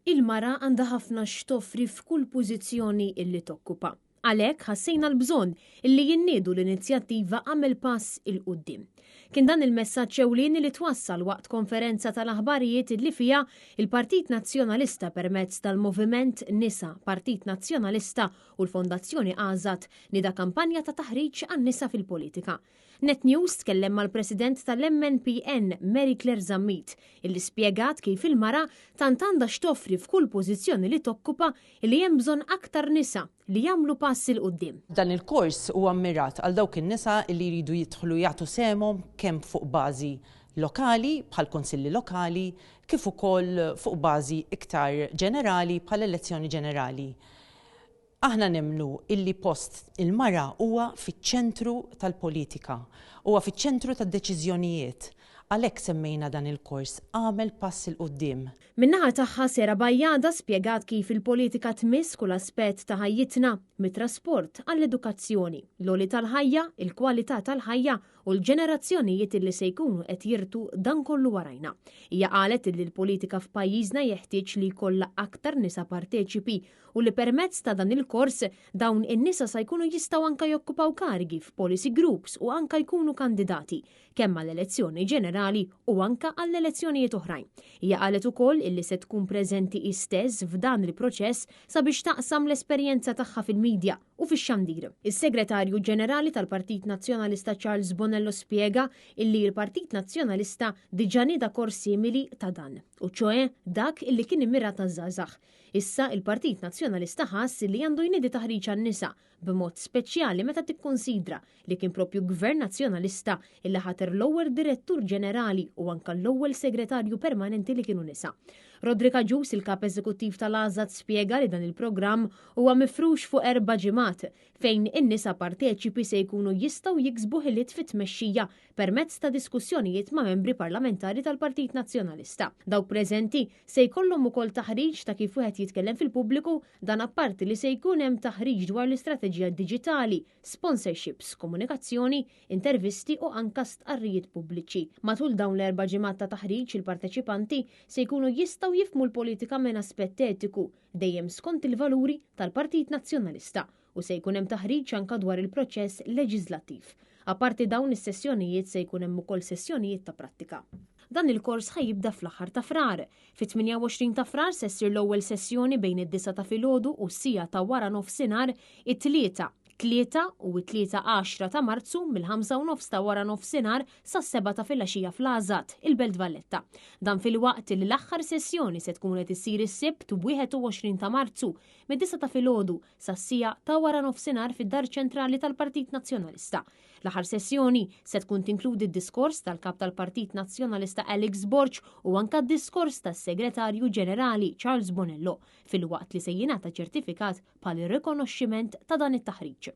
Il-mara għandha ħafna x'toffri f'kull pożizzjoni illi tokkupa. Għalhekk ħassejna l-bżonn illi inniedu l-inizjattiva Agħmel Pass 'il Quddiem. Kien dan il-messaġġ ewlieni li twassal waqt konferenza tal-aħbarijiet illi fiha il-Partit Nazzjonalista permezz tal-Moviment Nisa Partit Nazzjonalista u l-Fondazzjoni Għażat nieda kampanja ta' taħriġ għan-nisa fil-politika. Net News tkellem mal-President tal-MNPN Mary Claire Zammit illi spjegat kif il-mara tant għandha x'toffri f'kull pożizzjoni li tokkupa illi hemm bżonn aktar nisa li jagħmlu pass 'il quddiem. Dan il-kors huwa mmirat għal dawk in-nisa li jridu jidħlu jagħtu sehemhom kemm fuq bażi lokali bħal kunsilli lokali kif ukoll fuq bażi iktar ġenerali bħal elezzjoni ġenerali. Aħna nemmnu illi post il-mara huwa fiċ-ċentru tal-politika, huwa fiċ-ċentru tad-deċiżjonijiet. Għalhekk semmejna dan il-kors Agħmel Pass 'il Quddiem. Min-naħa tagħha Sarah Bajada spjegat kif il-politika tmiss kull aspett ta' ħajjitna, mit-trasport għall-edukazzjoni, l-għoli tal-ħajja, il-kwalità tal-ħajja u l-ġenerazzjonijiet illi se jkunu qed jirtu dan kollu warajna. Hija qalet illi l-politika f'pajjiżna jeħtieġ li jkollha aktar nisa parteċipi u li permezz ta' dan il-kors dawn in-nisa sa jkunu jistgħu anka jokkupaw karigi f'policy groups u anka jkunu kandidati kemm għall-elezzjoni ġenerali u anka għall-elezzjonijiet oħrajn. Hija qalet ukoll illi se tkun preżenti hi stess f'dan il-proċess sabiex taqsam l-esperjenza tagħha fil-medja u fix-xandir. Is-Segretarju Ġenerali tal-Partit Nazzjonalista Charles Bonello spjega illi l-Partit Nazzjonalista diġà nieda kors simili ta' dan, u ċoe dak illi kien immirat għaż-żgħażagħ. Issa il-Partit Nazzjonalista ħass li għandu jniedi taħriġ għan-nisa, b'mod speċjali meta tikkunsidra li kien propju Gvern Nazzjonalista illi ħater l-ewwel Direttur Ġenerali u anka l-ewwel Segretarju Permanenti li kienu nisa. Roderick Agius, il-Kap Eżekuttiv tal-Għażat, spjega li dan il-programm huwa mifrux fuq 4 ġimgħat fejn in-nisa parteċipi se jkunu jistgħu jiksbu ħiliet fit-tmexxija permezz ta' diskussjonijiet ma' membri parlamentari tal-Partit Nazzjonalista. Dawk preżenti se jkollhom ukoll taħriġ ta' kif wieħed jitkellem fil-pubbliku, dan apparti li se jkun hemm taħriġ dwar l-istrateġija diġitali, sponsorships, komunikazzjoni, intervisti u anka stqarrijiet pubbliċi. Matul dawn l-4 ġimgħat ta' taħriġ il-parteċipanti se jkunu jistgħu jifhmu l-politika minn aspett etiku, dejjem skont il-valuri tal-Partit Nazzjonalista, u se jkun hemm taħriġ anka dwar il-proċess leġislattiv. Apparti dawn is-sessjonijiet se jkun hemm ukoll sessjonijiet ta' prattika. Dan il-kors ħa jibda fl-aħħar ta' Frar. Fit-28 ta' Frar se ssir l-ewwel sessjoni bejn id-9 ta' filgħodu u s-siegħa ta' wara nofsinhar, it-Tlieta, 3 u t-Tlieta 10 ta' Marzu mill-ħamsa u nofs ta' wara nofsinhar sas-7 ta' filgħaxija fl-Għażat, il-Belt Valletta. Dan filwaqt li l-aħħar sessjoni se tkun qed issir is-Sibt 21 ta' Marzu mid-9 ta' filgħodu sas-siegħa ta' wara nofsinhar fid-Dar Ċentrali tal-Partit Nazzjonalista. L-aħħar sessjoni se tkun tinkludi d-diskors tal-Kap tal-Partit Nazzjonalista Alex Borg u anka d-diskors tas-Segretarju Ġenerali Charles Bonello, filwaqt li se jingħata ċertifikat bħal rikonoxximent ta' dan it-taħriġ.